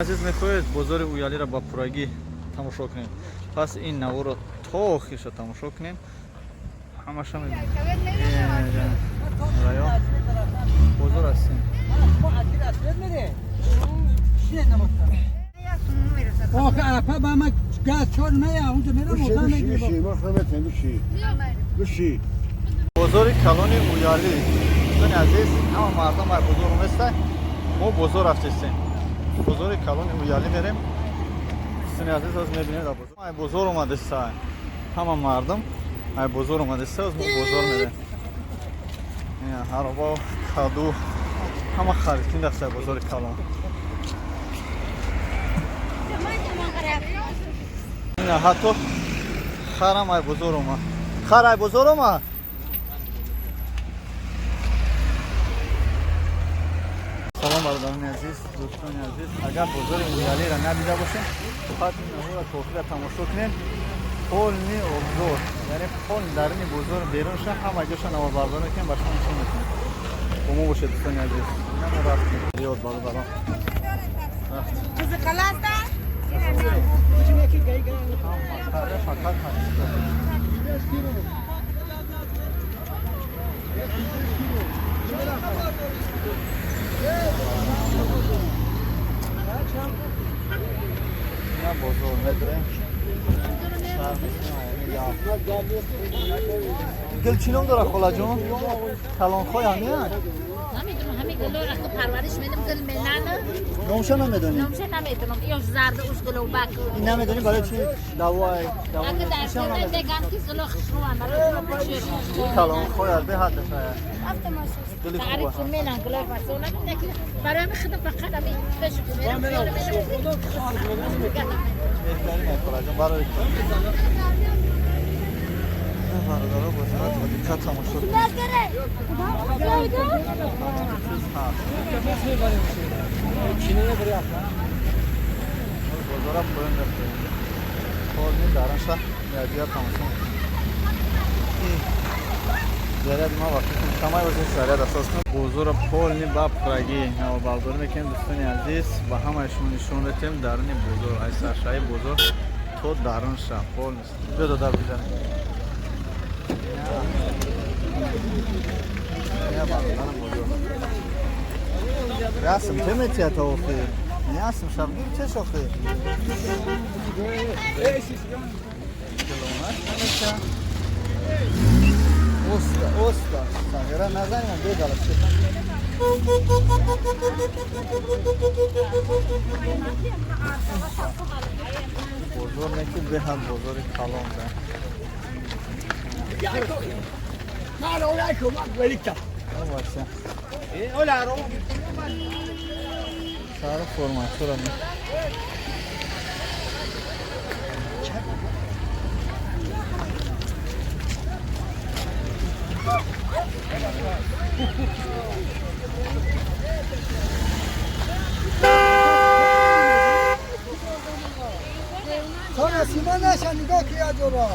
Азиз, мехоҳед бозори Уялиро ба пуррагӣ тамошо кунед, пас ин наворро то охирша тамошо кунед, ҳамаша мебинед. Район бозор ҳастем. آخه عرفه با ما گاز چون نه اونجا میرم بشی اونا بشی میگیرم. بشی ما خدمت بشی بشی. Бозори калони Уялӣ, дӯстони азиз, ҳама мардум ай бозор оместа, мо бозор рафтестем. Бозори калони Уялӣ мерем, дӯстони азиз, оз мебинед дар бозор. Ай бозор омадеста, ҳама мардум ай бозор омадеста, оз мо бозор мерем. Ҳароба, каду, ҳама харидкин даста бозори калон. Ина ҳатто харам ай бозор омад, хар ай бозор омад. Салом, бародарони азиз, дӯстони азиз, агар бозори Уялиро надида бошем, фақат ин наворро то охира тамошо кунем. Полный обзор, яъне полный даруни бозор, берунша, ҳама ҷоша наворбардорӣ мекунем, ба шумо нишон метиҳем. Бо мо бошед, дӯстони азиз. Ина мо рафтем. Риёд, бародарон, рафтем. Ҳама фақат ҳақиқат. Ина бозор медурем. Гул чӣ ном дора, холаҷон? Калонхой ҳамиян? Намедонам, ҳамин гулоро хуб парвариш медам, гул мелана. Номша намедонӣ? Номша намедонам. Ё зард уш гулобак. Ин намедонӣ барои чи давои? Агар дар кунад мегам ки гуло хушрӯан барои чӣ? Калонхой аз беҳад шая. Гули Таъриф хуба. менан гуло фасона ки барои ҳамин худам фақат ҳамин пеши ки мерам. Беҳтарин ай, холаҷон, барои бародаро бозора бо диққат тамошо кунед. Чиз ҳаст. Бозора поён рафтем. Полный даранша ядия тамошо. Заряд ма вақти камай бошед, заряд асос кунем. Бозора полный ба пуррагӣ наворбардорӣ мекунем, дӯстони азиз, ба ҳамаи шумо нишон медиҳем даруни бозор, аз саршаи бозор то дарунша полный. Биё, додар, бизанем. Я бародарам бозор. Расм те метия то охир. Ясм шабгир чеш охир. Километр намеша. Оста, оста. Сагира назаним, бегалаш. Бозор неки беҳад бозори калон да. Бача. Сара форматура ми. تا نسیمه نشن نگاه که جورا.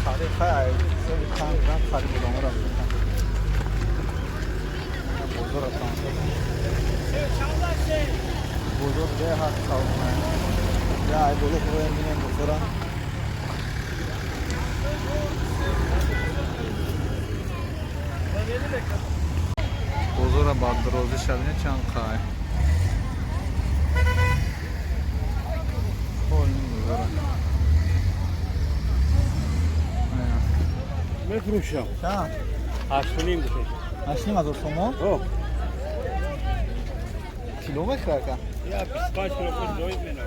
Харид хай, ҳисоби чанд грамм харид будам, ра бозора тамошо кун. Бозор беҳад калон. Я ай боло хуроем, бинем бозора. Бозора ба дарозӣ шабине чанд қай. Полный бозора. میفروشم. Чанд? 8.5 بشه. 8.5 ҳазор сомон? خب. Кило мехӯрака? یا 25 کیلو خوش زوید منو.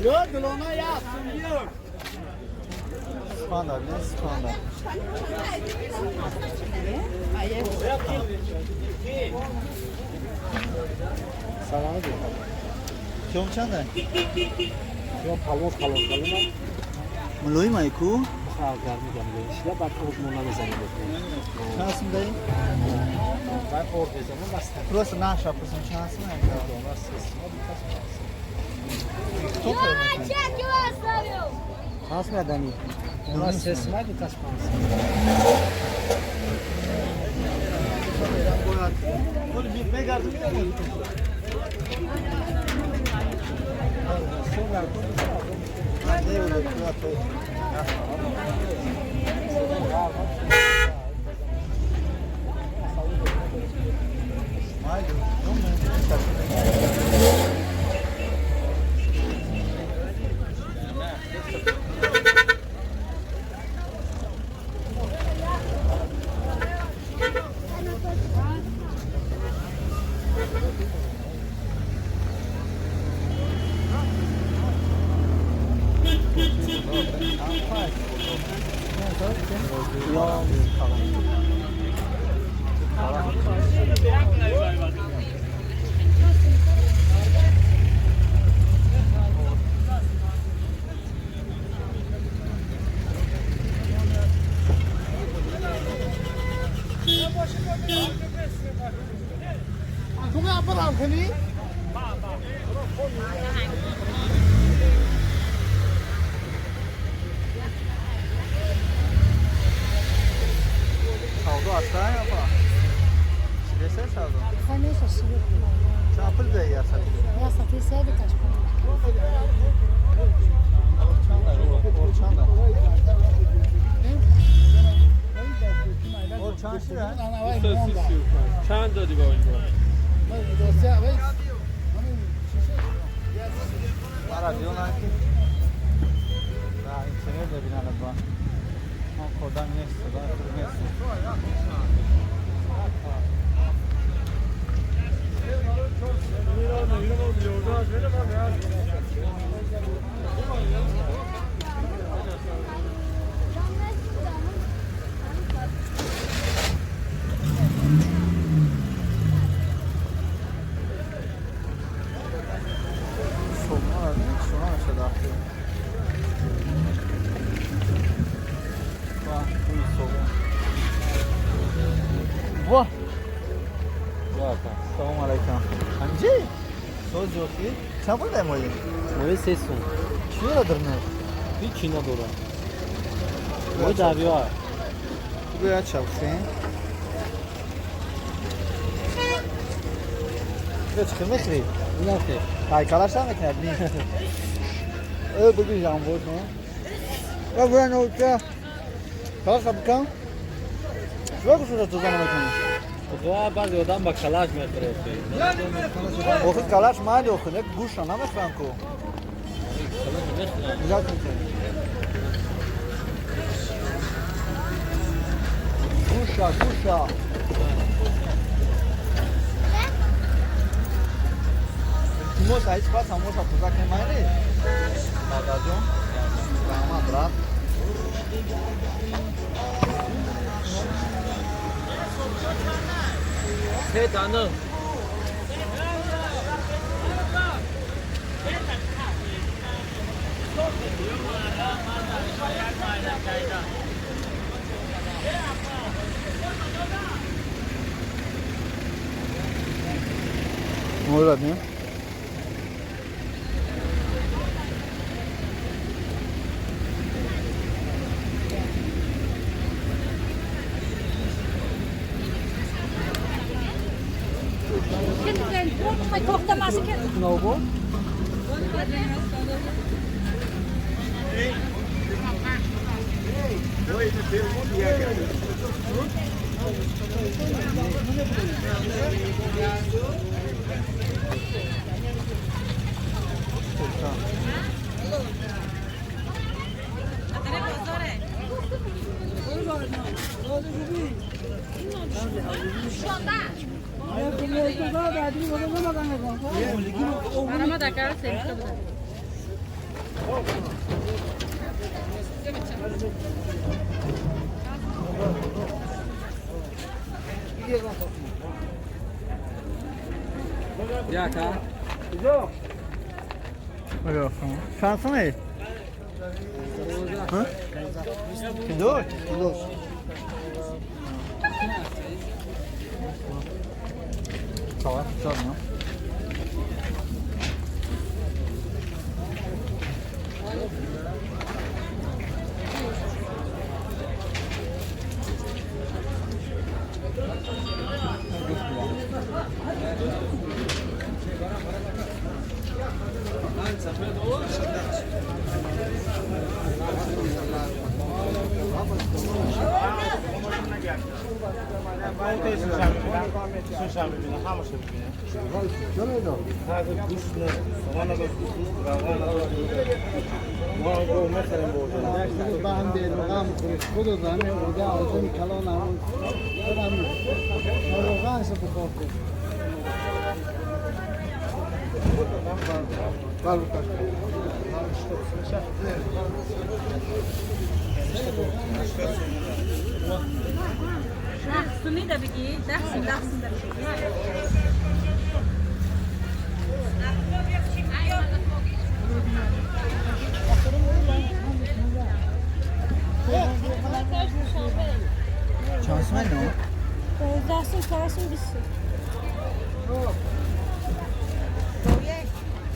یا گلونا یا سنگیور. Спанда, бин, спанда. سلام. Килом чанда? یا پلو پلو پلو. Мулоим ай ку? Агар мегам шила баъд орд мо намезанем. Чанд сум даи? Баъд орд мезанем баста. Просто наша пурсам, чанд сум ай? Дона 3 сум. Пас медани. У нас се смаги таш пас. چند دادی با این سلام علیکم. همجی؟ سوز جوخی؟ چند پول داری مایی؟ مایی 3 سوم. چی را درنه؟ هیچی ندارم. مایی دریا. تو باید چلخی؟ چه میخری؟ نه خیر. هیکلش هم میکنه بین. اه بگی جان بود نه؟ یا برن اوکه. کار بکن. چرا کسوره تو زنه میکنی؟ خدا بعضی آدم با کلاش میخوره. آخه کلاش مالی آخه نه گوش نمیخورم کو. کلاش نجات میکنی. گوشا گوشا. Тимош, а ҳеҷ пас ҳамоша тоза кунем майли? Дадаҷон, раҳмат брат. Се дана. Мурад, не? چند سنه؟ ها؟ کیلو؟ کیلو. چهار چهار نه؟ Чанд сумай но? 10 сум, 4 сум, 20 сум.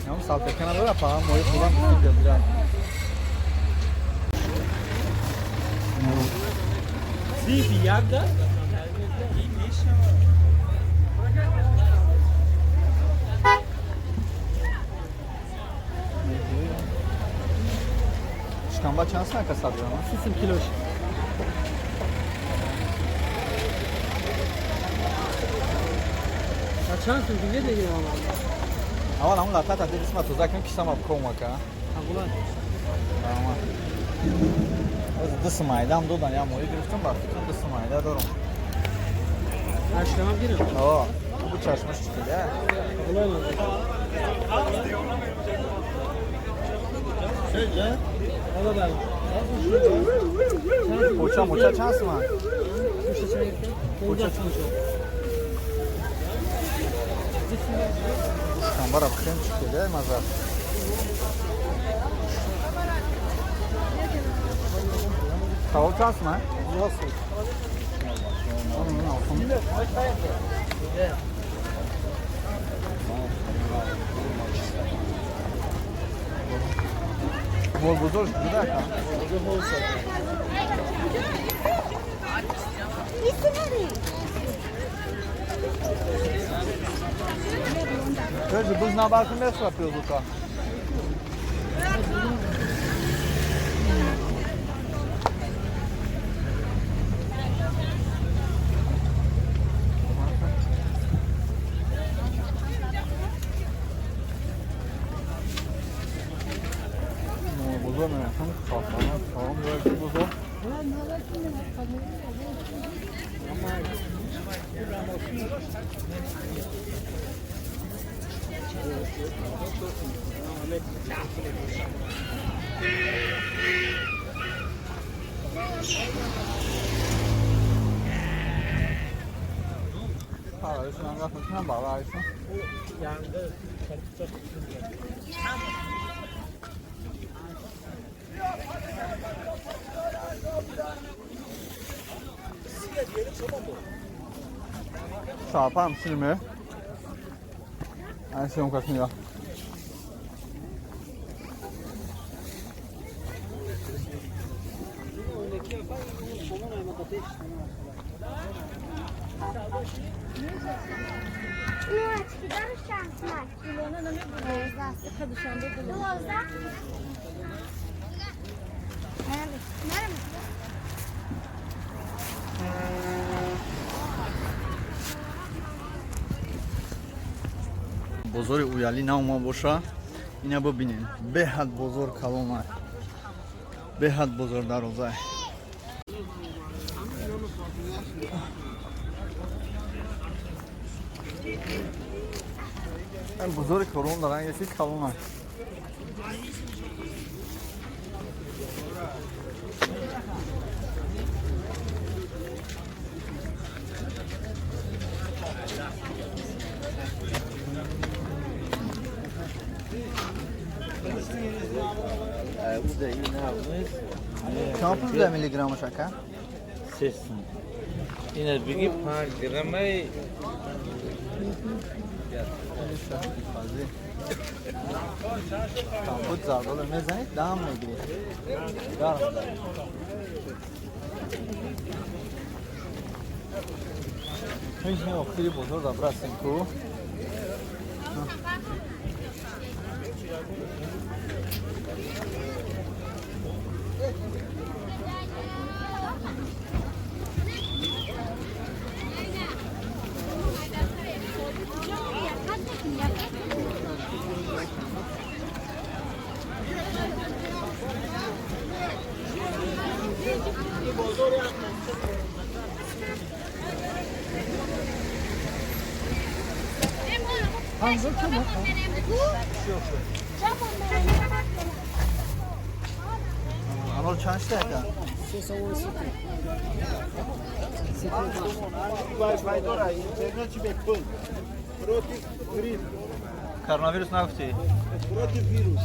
Нам салфетка надора, па мои худам купил. Шкамба чанд сум ака сабза? 30 сум килош. Чанд сум диге диге Аввал ҳамон латата дидисма тоза кун кисама биком ака. Ҳагулай. Ама. Оз ду сум айдам додан, я моҳӣ гирифтам, ба фикрам ду сум айда дорам. Ашкамам гирам. О, бу чашмаш чида. Ҳагулай ман. Ҳала бал. Поча моча чанд сум? Поча чанд сум? Шкамбара бихем чида маза. Кавоб чанд сум? Мол бузург буда ака? Тоже буз набарку место пиёзука. Бузор мерафтам, хобхона, хобам бузор. Парашон рафт мекунам барояшон. Шапам силме. Ай съемка снима. Бозори Уяли наома боша, ина бибинем. Беҳад бозор калона, беҳад бозор дароза. Бозори корон дар ранги калона. Чанд пул буда миллиграммаш ака? 3 сум. Ина биги 5 граммай. Компот зардолу мезанед, дам мегиред. Гарм. Ҳеҷ охири бозор дабрасем ку. Анор чанд шуда ака? Вай-фай дора, интернет чи бепул. Против грипп. Коронавирус нагуфтӣ? Против вирус.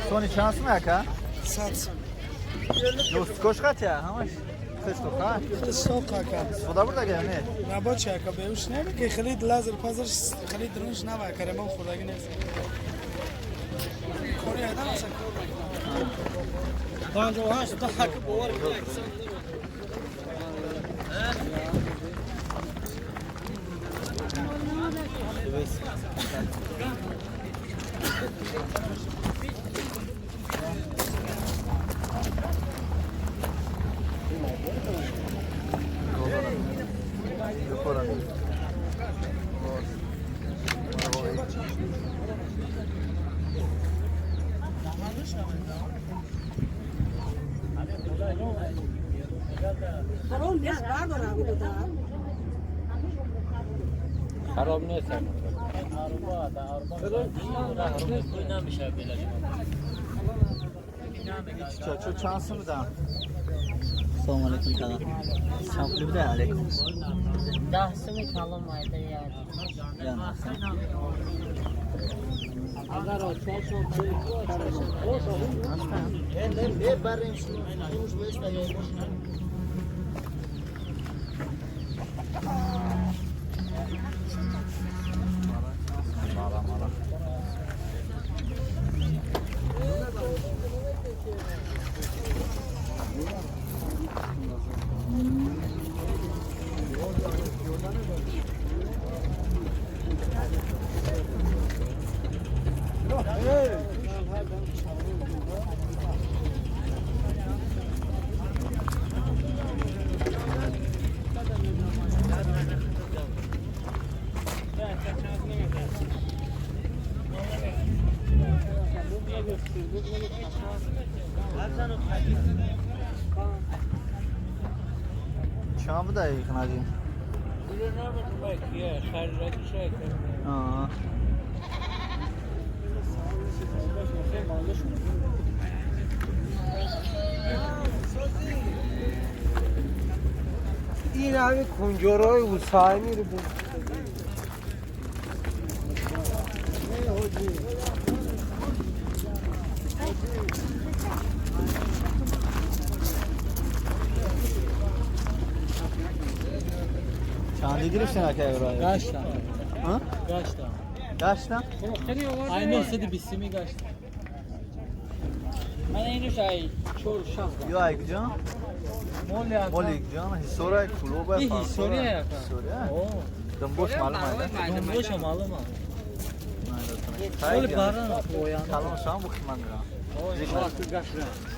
Сони чанд сум ака? 100 сум. Дӯсткош қатя ҳамаш хиштоха? Хиштоқ ака. Истифода бурда га не? Рабочий ака беуш не ки хеле лазер пазер хеле дронш нава ака ремон хӯрдаги нест. Кори адам аса кор мекунад. 58 та ҳак бовар кунад. خراب نیست. Чачо чанд сум буда? Салом алейкум тага. Чанд пули буда алейкум? 10 суми калом майда яд. Мала мала. Чанд буда хнаҷи? این همه کنجارای حسینی رو بود. Чанди гирифтин ака Иброҳим? Гаштам. Ҳа? Гаштам. Гаштам? Ай 920 ми гаштам. Ман инуш ай 4 6 Ё ай куҷо? Моли ака. Моли куҷо? Ҳисора, Кулоба, И Ҳисори ака. Ҳисори? О, Думбош маълум ай? Думбоша маълум а. Моли баран оян. Калон шам бухи ман мирам.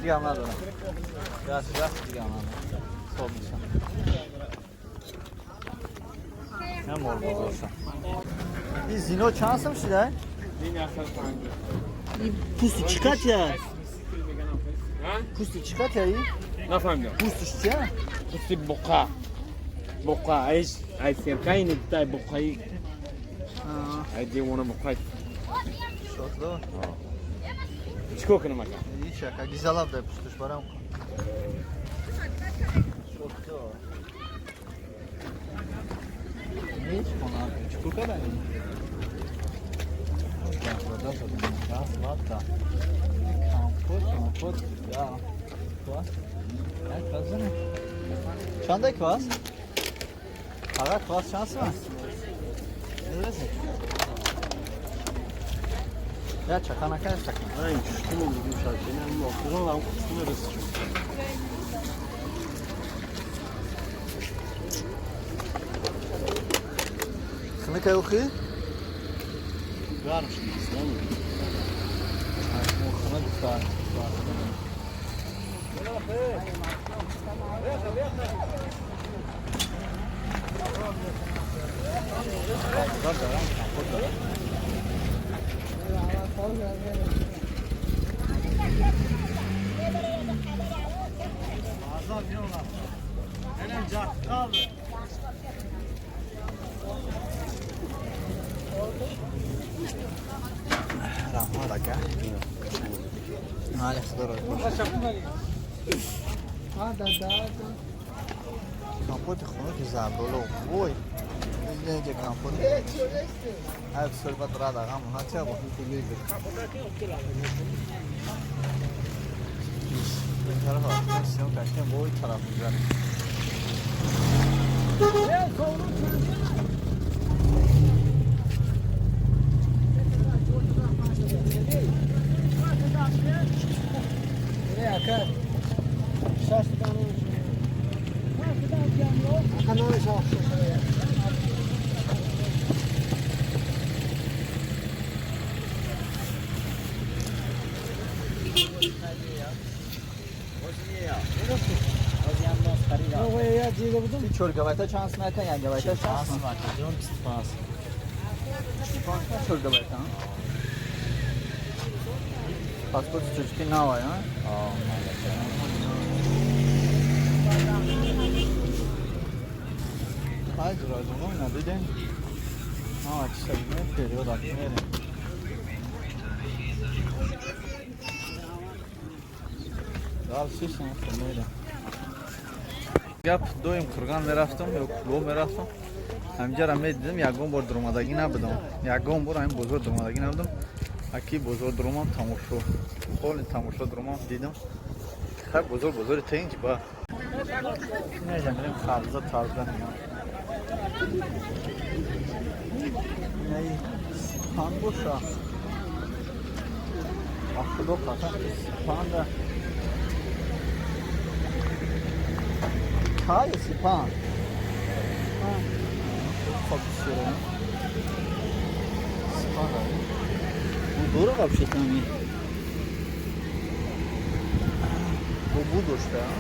Дигам надорам. Гаш дигам надорам. Соб мешам. Не мол бозорша. Ин зино чанд сом шуда? Ин пӯсти чӣ катя? Пӯсти чӣ катя ин? Нафаҳмидам. Пӯстиш чия? Пӯсти буқа. Буқа, айш, ай серкаи не тай буқаи. Ай девона буқаи. Шотло. Чикор кунам ака? Ҳеч ака, гизалаб дай пӯстиш барам кун. Шотло. Ҳеч хона чикор кардани? Раз, два, та. Компот, компот, я. Квас. Я квас зане. Чандай квас? Ага, квас чанд сом? Медонӣ? Я чака накард чака. Ай, чушкуно бугум шаркени, ам охирон ам кушкуно ресичум. Хныкай ухи? Гарм шуд, ислам. Хна гуфта. Раҳмат ака. Майли, худо рози бошад. Компоти хунуки зардолу. Вой. Неҷа компот. Ай бисёр бад рад ағам уна ча бо. Ин тараф сиём кашидем, вой тараф мезанем. Чор габайта чанд сум ака, як габайта чанд сум? 25. 25 чор габайта, паспорти тоҷикӣ навай, а? Ай, ҷураҷоно, ина дидем. Ама чиша период ак мерем. Дал шишам мерем. Гап доим Қурған мерафтам ё Кулоб мерафтам. Ҳаминҷара медидам, ягон бор дуромадагӣ набудам. Ягон бор ҳамин бозор дуромадагӣ набудам. Аки бозор дуромам тамошо. Холи тамошо дуромам дидам. Хай бозор бозори тинҷ ба. Инҷа мерем харза тарза меям. Инаи сипан боша. А худо қасам ки сипанда. Кай сипан? Хоб бисёре. Сипан да. Бу дорого вообще-то ми. Бу бу дошта, а?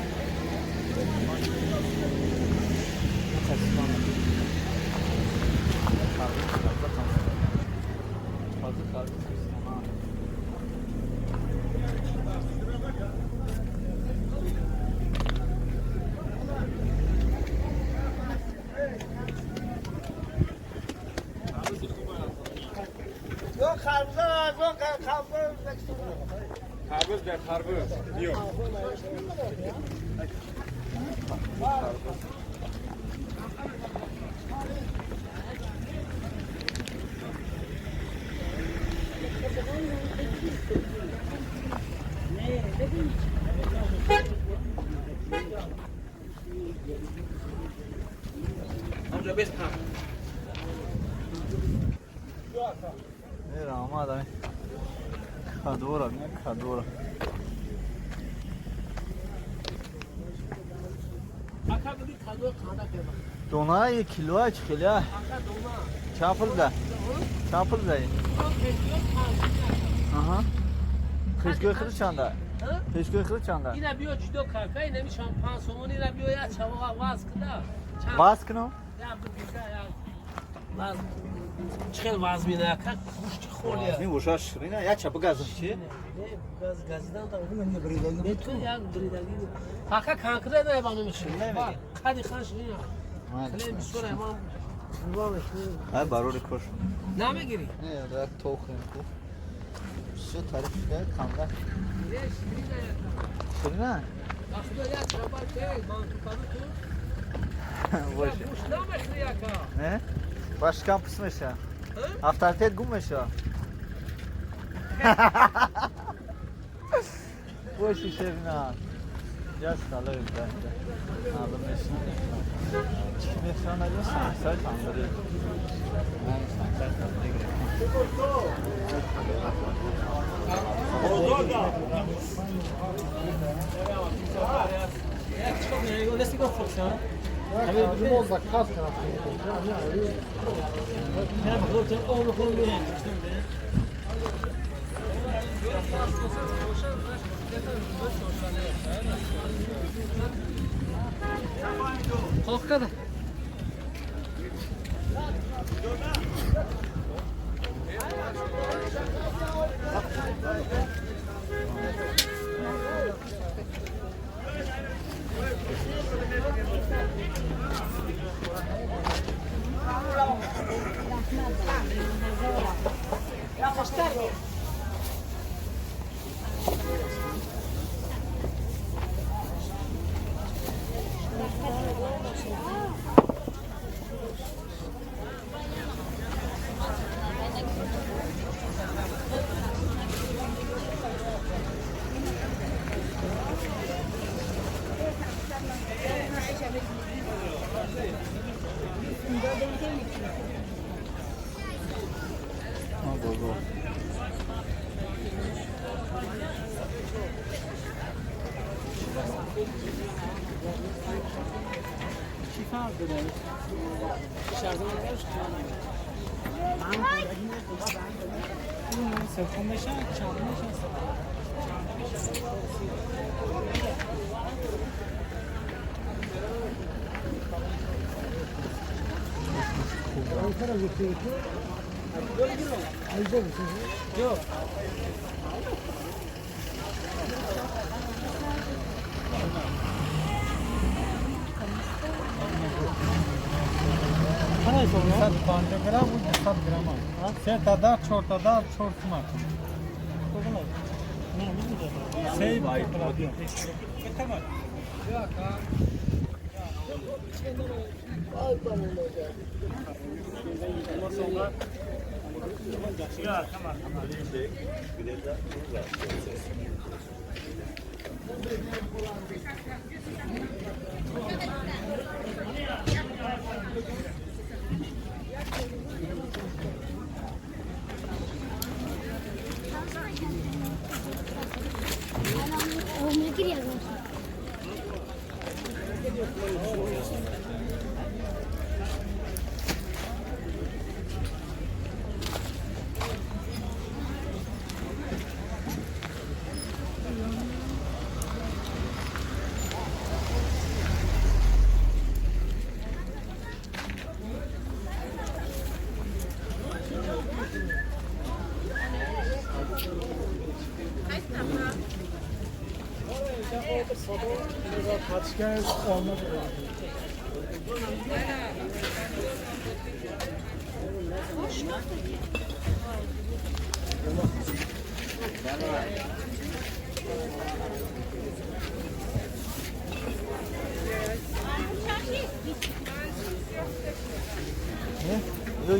Karpuz be karpuz. Yok. Amca 5 tane. Омадам. Кадора, кадора. Дона як кило чӣ хеле? Чанд пул да? Чанд пул да? Аҳа. Пешгоҳи худ чанда? Пешгоҳи худ чанда? Ина биё ҷудо кака, ина мишам 5 сомон, ина биё я чава ваз куда. Ваз кунам? Я бигида я. Ваз. Чихел ваз мина как гӯшти холия. Ин бошад ширина, я ча бигазам чи? Не, газ газидан та не ту як бридаги. Кака конкретно ба намеши. Қади хан ширина. Хеле бисёр айман. Ай барори кош. Намегири? Не, як тохем ку. Все тариф шуда, камра. Ширина? Боше. Не? Башкам пус меша. Авторитет гум меша. Боши ширина. Ҷа сталои буда инҷа. Мардум мешинанд. Чӣ мехӯранд аҷо? Самсаи тандурӣ. Самсаи тандурӣ гирифтам. Korkada.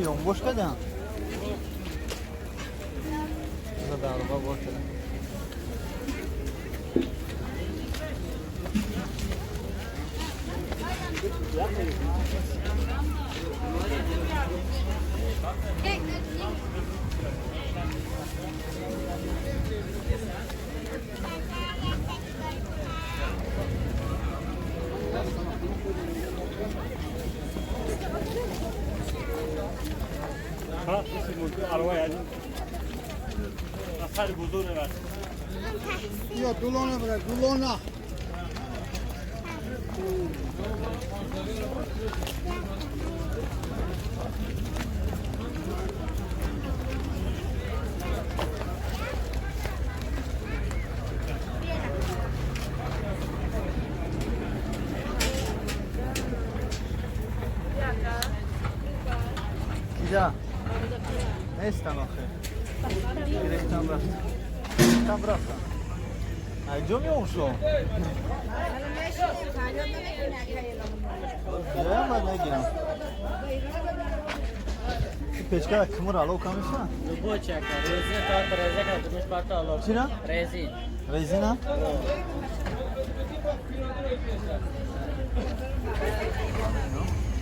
Ёнбош кардам. Дарба бор кардам. یا دولانه برای دولانه. کجا؟ نیستن آخه. گرفتم رفتم. گرفتم رفتم. اینجا میام شو. نه من نگیرم. پیچکه کمر علاو کم میشه؟ لبو چکر. رزین تا رزین که دمش پرتا علاو. چی نه؟ رزین. رزین ها؟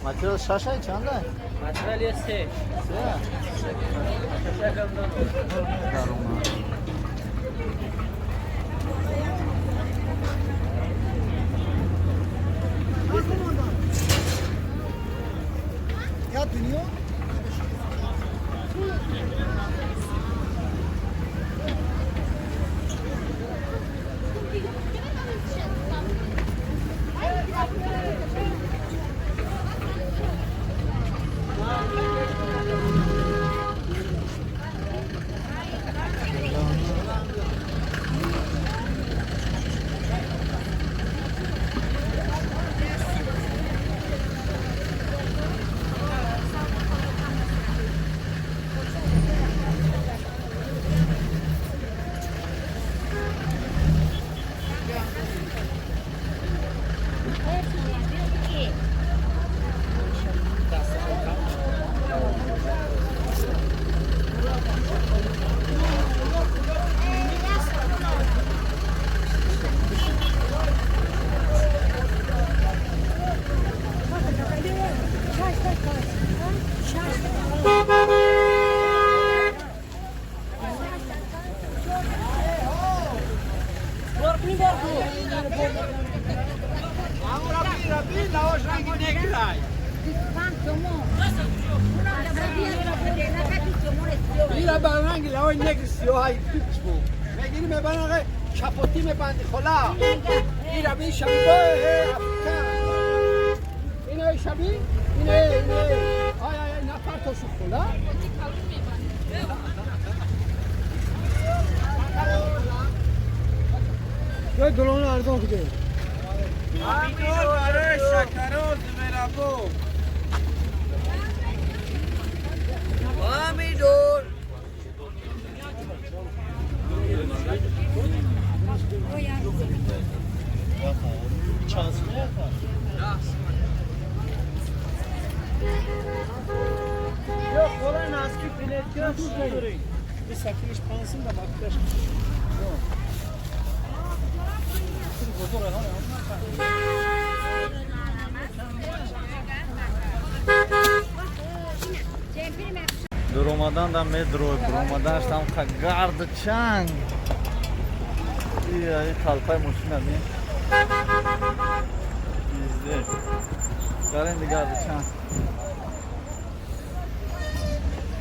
ماتریال شش چنده؟ ماتریال سه. سه؟ یا دنیا؟ Дуромадан да медрой, буромаданаш там гарду чанг. И талпаи мошина бин. Пиздец. Гаренди гарду чанг.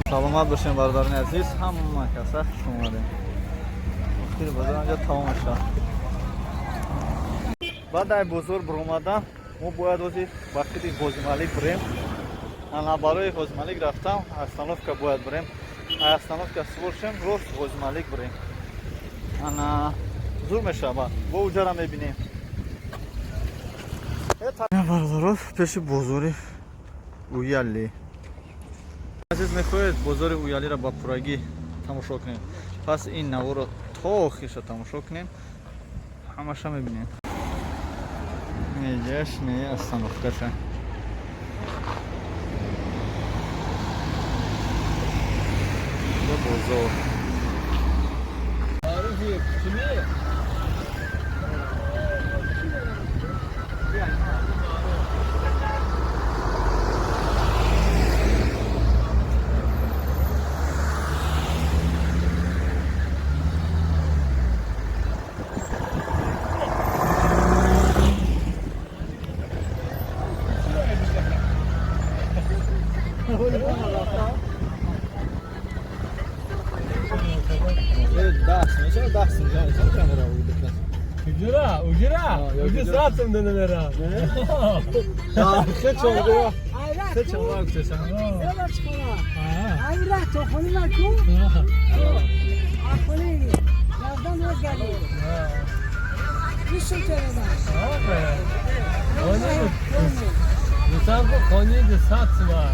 Саломат бошем бародарони азиз, ҳама каса хуш омадем. Охири бозор анҷо тамом шуд. Баъд ай бозор буромадан мо бояд ози ба хиди Ғозималик бирем. Ана барои Ғозималик рафтам, остановка бояд бирем. Остановка сувор шем, рост Ғозималик бирем. Ана зур мешавад. Бо уҷара мебинем. Бародаро, пеши бозори Уяли. Азиз мехоҳед бозори Уялиро ба пуррагӣ тамошо кунем. Пас ин наворро то охирша тамошо кунем. Ҳамаша мебинем. Неҷаш не остановкаша. Бозор. 10 сум чаро 10 сум чаро камера буд? Уҷура, уҷура, уҷу сатум донамера. Се чоргоҳ, се чоргоҳ гуфтесам. Ай ра то хони наку. Хони яздан розгали. 20 сум терада. Дусам ко хони ду сат сума.